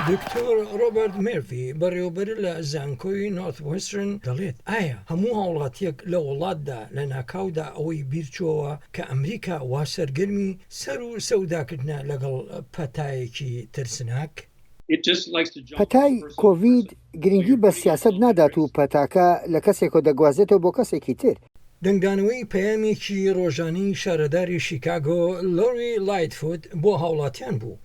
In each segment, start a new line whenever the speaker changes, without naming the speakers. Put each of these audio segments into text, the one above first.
دکتۆر ڕۆبەرت مێرفی، بەڕێوەبەر لە زانکۆی نۆرثوێسترن دەڵێت، ئایا هەموو هاوڵاتییەک لە وڵاتدا لەناکاودا ئەوەی بیرچۆوە کە ئەمریکا وا سەرگەرمی سەر و سەوداکردنە لەگەڵ پەتایەکی ترسناک؟
پەتای کۆڤید گرنگی بە سیاسەت نادات و پەتاکە لە کەسێکەوە دەگوازێتەوە بۆ کەسێکی تر.
دەنگدانەوەی پەیامێکی ڕۆژانەی شارەداری شیکاگۆ لۆری لایتفوت بۆ هاوڵاتیان بوو.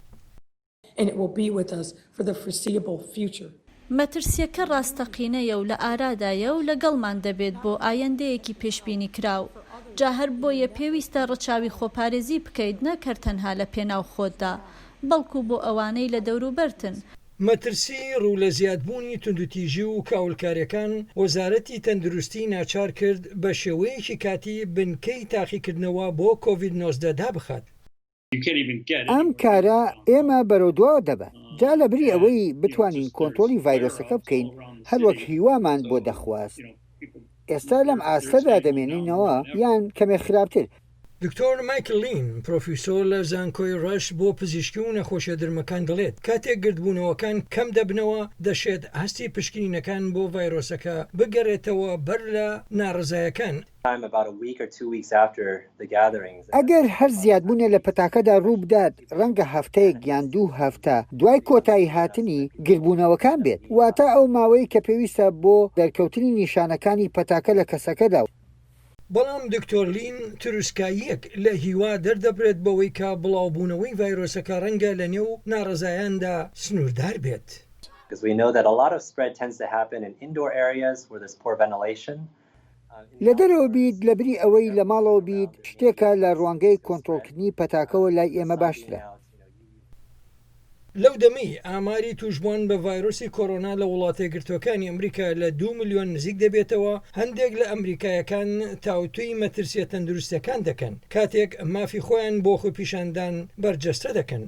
مەترسییەکە ڕاستەقینەیە و لە ئارادایە و لەگەڵمان دەبێت بۆ ئایەندەیەکی پێشبینیکراو. جا هەر بۆیە پێویستە ڕەچاوی خۆپارێزی بکەیت نەک هەر تەنها لە پێناو خۆتدا، بەڵکو بۆ ئەوانەی لە دەوروبەرتن.
مەترسی ڕوو لە زیادبوونی توندوتیژی و کاولکارییەکان، وەزارەتی تەندروستی ناچار کرد بە شێوەیەکی کاتی بنکەی تاقیکردنەوە بۆ کۆڤید 19 دابخات.
ئەم کارە ئێمە بەرەو دواوە دەبات، جا لەبری ئەوەی بتوانین کۆنترۆڵی ڤایرۆسەکە بکەین هەروەک هیوامان بۆ دەخواست، ئێستا لەم ئاستەدا دەمێنینەوە یان کەمێک خراپتر.
دکتۆر مایکل لین، پرۆفیسۆر لە زانکۆی ڕەش بۆ پزیشکی و نەخۆشیە درمەکان دەڵێت، کاتێک گردبوونەوەکان کەم دەبنەوە، دەشێت ئاستی پشکنینەکان بۆ ڤایرۆسەکە بگەرێتەوە بەر لە ناڕەزایەکان.
ئەگەر هەر زیادبوونێ لە پەتاکەدا رووبدات، رەنگە هەفتەیەک یان دوو هەفتە دوای کۆتاییهاتنی گردبوونەوەکان بێت، واتە ئەو ماوەیەی کە پێویستە بۆ دەرکەوتنی نیشانەکانی پەتاکە لە کەسەکەدا.
بەڵام دکتۆر لین تروسکاییەک لە هیوا دەردەبرێت بەوەی کە بڵاوبوونەوەی ڤایرۆسەکە ڕەنگە لەنێو ناڕەزایاندا سنووردار بێت.
لە دەرەوە بیت لەبری ئەوەی لە ماڵەوە بیت شتێکە لە ڕوانگەی کۆنترۆڵکردنی پەتاکەوە لای ئێمە باشترە.
لەو دەمەی ئاماری تووشبووان بە ڤایرۆسی کۆرۆنا لە وڵاتەیەکگرتووەکانی ئەمریکا لە دوو ملیۆن نزیک دەبێتەوە، هەندێک لە ئەمریکایەکان تاوتوێی مەترسییە تەندروستییەکان دەکەن کاتێک مافی خۆیان بۆ خۆپیشاندان بەرجەستە دەکەن.